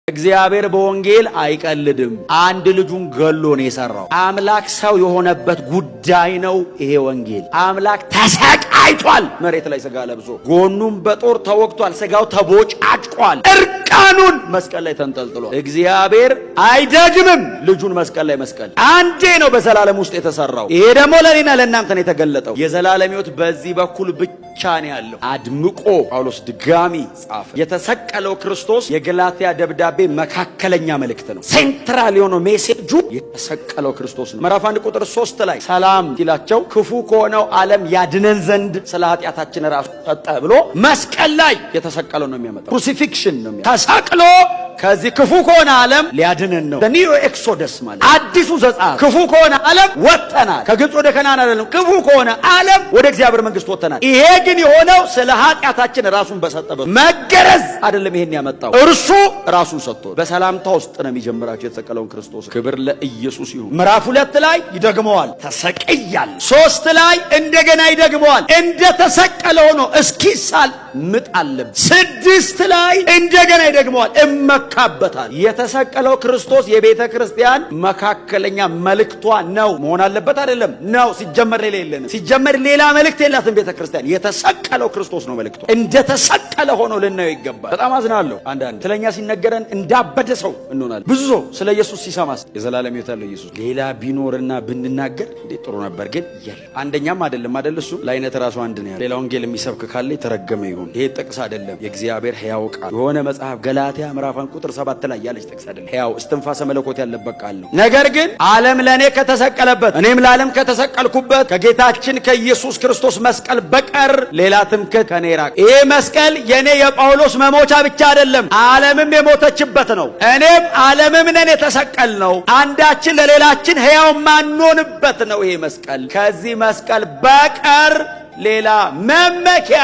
እግዚአብሔር በወንጌል አይቀልድም። አንድ ልጁን ገሎ ነው የሰራው። አምላክ ሰው የሆነበት ጉዳይ ነው ይሄ ወንጌል። አምላክ ተሰቃይቷል፣ መሬት ላይ ስጋ ለብሶ ጎኑም በጦር ተወግቷል፣ ስጋው ተቦጫጭቋል፣ እርቃኑን መስቀል ላይ ተንጠልጥሏል። እግዚአብሔር አይደግምም ልጁን መስቀል ላይ መስቀል። አንዴ ነው በዘላለም ውስጥ የተሰራው። ይሄ ደግሞ ለእኔና ለእናንተ ነው የተገለጠው። የዘላለም ሕይወት በዚህ በኩል ብቻ ነው ያለው። አድምቆ ጳውሎስ ድጋሚ ጻፈ። የተሰቀለው ክርስቶስ የገላትያ ደብዳቤ መካከለኛ መልእክት ነው። Central የሆነው message ኡ የተሰቀለው ክርስቶስ ነው። ምዕራፍ 1 ቁጥር 3 ላይ ሰላም ሲላቸው ክፉ ከሆነው ዓለም ያድነን ዘንድ ስለ ኃጢአታችን ራሱ ሰጠ ብሎ መስቀል ላይ የተሰቀለው ነው የሚያመጣው። Crucifixion ነው ተሰቅሎ ከዚህ ክፉ ከሆነ ዓለም ሊያድነን ነው። New Exodus ማለት አዲሱ ዘጸአት። ክፉ ከሆነ ዓለም ወጥተናል። ከግብፅ ወደ ከነዓን አይደለም፣ ክፉ ከሆነ ዓለም ወደ እግዚአብሔር መንግስት ወጥተናል። ይሄ ግን የሆነው ስለ ኃጢአታችን ራሱን በሰጠበት መገረዝ አይደለም። ይሄን ያመጣው እርሱ ራሱን ሰጥቶ በሰላምታ ውስጥ ነው የሚጀምራቸው የተሰቀለውን ክርስቶስ። ክብር ለኢየሱስ ይሁን። ምዕራፍ 2 ላይ ይደግመዋል፣ ተሰቅያል። 3 ላይ እንደገና ይደግመዋል፣ እንደ ተሰቀለ ሆኖ እስኪሳል ምጥ አለብኝ። 6 ላይ እንደገና ይደግመዋል፣ እመካበታል። የተሰቀለው ክርስቶስ የቤተ ክርስቲያን መካከለኛ መልእክቷ ነው መሆን አለበት አይደለም ነው። ሲጀመር ሌላ የለንም። ሲጀመር ሌላ መልእክት የላትም ቤተ ክርስቲያን። የተሰቀለው ክርስቶስ ነው መልእክቷ። እንደተሰቀለ ሆኖ ልናየው ይገባል። በጣም አዝናለሁ። አንዳንድ ስለኛ ሲነገረን እንዳበደ ሰው እንሆናለን። ብዙ ሰው ስለ ኢየሱስ ሲሰማስ የዘላለም ሕይወት ያለው ኢየሱስ ሌላ ቢኖርና ብንናገር እንዴት ጥሩ ነበር፣ ግን የለም። አንደኛም አይደለም አይደል? እሱ ለአይነት ራሱ አንድ ነው ያለው። ሌላ ወንጌል የሚሰብክ ካለ የተረገመ ይሁን። ይሄ ጥቅስ አይደለም፣ የእግዚአብሔር ሕያው ቃል የሆነ መጽሐፍ ገላትያ ምዕራፍ 1 ቁጥር 7 ላይ ያለች ጥቅስ አይደለም። ሕያው እስትንፋሰ መለኮት ያለበት ቃል ነው። ነገር ግን ዓለም ለእኔ ከተሰቀለበት እኔም ለዓለም ከተሰቀልኩበት ከጌታችን ከኢየሱስ ክርስቶስ መስቀል በቀር ሌላ ትምክህት ከኔ ይራቅ። ይሄ መስቀል የኔ የጳውሎስ መሞቻ ብቻ አይደለም፣ ዓለምም የሞተችበት ነው። እኔም ዓለምም ነን የተሰቀልነው። አንዳችን ለሌላችን ሕያው ማንሆንበት ነው ይሄ መስቀል። ከዚህ መስቀል በቀር ሌላ መመኪያ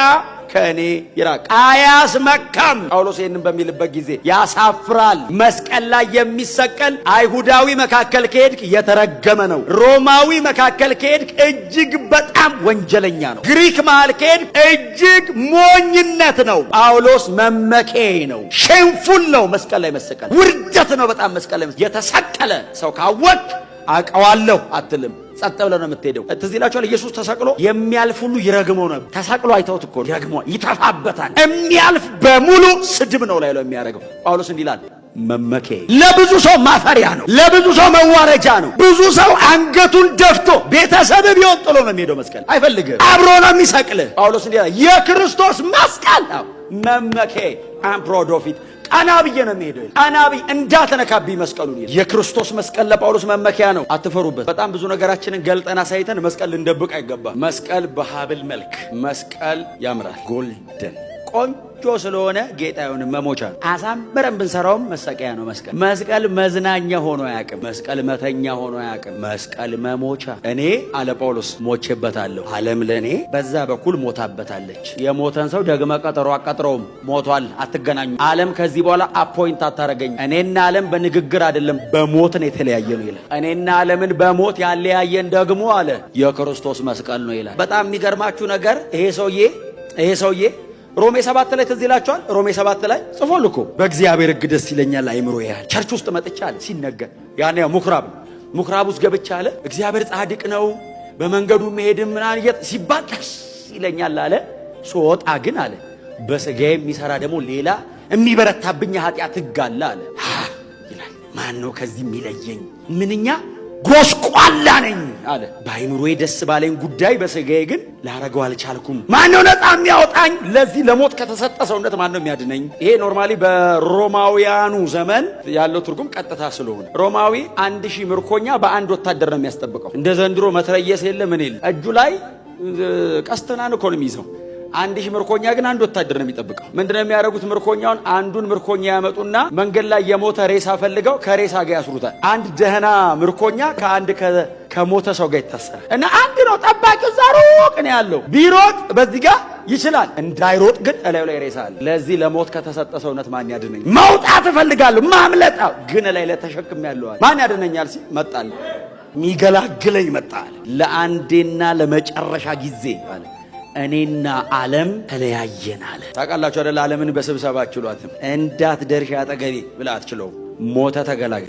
ከእኔ ይራቅ። አያስመካም። ጳውሎስ ይህንን በሚልበት ጊዜ ያሳፍራል። መስቀል ላይ የሚሰቀል አይሁዳዊ መካከል ከሄድክ የተረገመ ነው። ሮማዊ መካከል ከሄድክ እጅግ በጣም ወንጀለኛ ነው። ግሪክ መሃል ከሄድክ እጅግ ሞኝነት ነው። ጳውሎስ መመኪያዬ ነው። Shameful ነው መስቀል ላይ መሰቀል፣ ውርደት ነው በጣም መስቀል ላይ የተሰቀለ ሰው ካወቅ አውቀዋለሁ አትልም። ጸጥ ብለህ ነው የምትሄደው። ትዝ ይላችኋል። ኢየሱስ ተሰቅሎ የሚያልፍ ሁሉ ይረግመው ነበር። ተሰቅሎ አይተውት እኮ ይረግመዋል፣ ይተፋበታል። የሚያልፍ በሙሉ ስድብ ነው ላይ የሚያደርገው። ጳውሎስ እንዲህ ይላል፣ መመኪያዬ ለብዙ ሰው ማፈሪያ ነው፣ ለብዙ ሰው መዋረጃ ነው። ብዙ ሰው አንገቱን ደፍቶ ቤተሰብ ቢሆን ጥሎ ነው የሚሄደው። መስቀል አይፈልግም፣ አብሮ ነው የሚሰቅልህ። ጳውሎስ እንዲህ ይላል፣ የክርስቶስ መስቀል መመኪያዬ፣ I'm proud of it፣ ቀና ብዬ ነው የሚሄደው። ቀና ብዬ እንዳትነካብኝ መስቀሉን። የክርስቶስ መስቀል ለጳውሎስ መመኪያ ነው። አትፈሩበት። በጣም ብዙ ነገራችንን ገልጠን አሳይተን መስቀል ልንደብቅ አይገባም። መስቀል በሀብል መልክ መስቀል ያምራል። Golden ቆንጆ ስለሆነ ጌጥ አይሆንም፣ መሞቻ ነው። አሳምረን ብንሰራውም መሰቀያ ነው። መስቀል መስቀል መዝናኛ ሆኖ አያውቅም። መስቀል መተኛ ሆኖ አያውቅም። መስቀል መሞቻ። እኔ አለ ጳውሎስ ሞቼበታለሁ፣ ዓለም ለእኔ በዛ በኩል ሞታበታለች። የሞተን ሰው ደግመ ቀጠሮ አቀጥረውም፣ ሞቷል፣ አትገናኙ። ዓለም ከዚህ በኋላ appoint አታረገኝ። እኔና ዓለም በንግግር አይደለም በሞት ነው የተለያየነው ይላል። እኔና ዓለምን በሞት ያለያየን ደግሞ አለ የክርስቶስ መስቀል ነው ይላል። በጣም የሚገርማችሁ ነገር ይሄ ሰውዬ ሮሜ 7 ላይ ትዝ ይላችኋል። ሮሜ 7 ላይ ጽፏል እኮ በእግዚአብሔር ሕግ ደስ ይለኛል አይምሮ ያህል church ውስጥ መጥቻ አለ ሲነገር ያኔ ምኩራብ ውስጥ ገብቻ አለ እግዚአብሔር ጻድቅ ነው በመንገዱ መሄድም ምናምን ሲባል ደስ ይለኛል አለ። ስወጣ ግን አለ በስጋ የሚሰራ ደግሞ ሌላ የሚበረታብኝ ኃጢአት ሕግ አለ አለ ይላል። ማን ነው ከዚህ የሚለየኝ? ምንኛ ጎስቋላ ነኝ አለ። በአይምሮዬ ደስ ባለኝ ጉዳይ በስጋዬ ግን ላረገው አልቻልኩም። ማን ነው ነፃ የሚያወጣኝ? ለዚህ ለሞት ከተሰጠ ሰውነት ማን ነው የሚያድነኝ? ይሄ normally በሮማውያኑ ዘመን ያለው ትርጉም ቀጥታ ስለሆነ ሮማዊ 1000 ምርኮኛ በአንድ ወታደር ነው የሚያስጠብቀው። እንደ ዘንድሮ መትረየስ የለ ምን የለ፣ እጁ ላይ ቀስት ምናምን እኮ ነው የሚይዘው። 1000 ምርኮኛ ግን አንድ ወታደር ነው የሚጠብቀው። ምንድነው የሚያደርጉት? ምርኮኛውን አንዱን ምርኮኛ ያመጡና መንገድ ላይ የሞተ ሬሳ ፈልገው ከሬሳ ጋር ያስሩታል። አንድ ደህና ምርኮኛ ከአንድ ከሞተ ሰው ጋር ይታሰራል። እና አንድ ነው ጠባቂው፣ እዛ ሩቅ ነው ያለው። ቢሮጥ በዚህ ጋር ይችላል፣ እንዳይሮጥ ግን እላዩ ላይ ሬሳ አለ። ለዚህ ለሞት ከተሰጠ ሰውነት ማን ያድነኝ? መውጣት እፈልጋለሁ፣ ማምለጥ ግን እላይ ላይ ተሸክም ያለዋል። ማን ያድነኛል ሲል መጣል፣ የሚገላግለኝ መጣል። ለአንዴና ለመጨረሻ ጊዜ አለ እኔና ዓለም ተለያየን አለ። ታውቃላችሁ አይደል? ዓለምን በስብሰባ አትችሏትም። እንዳትደርሽ አጠገቤ ብላ አትችለውም። ሞተ፣ ተገላገለ።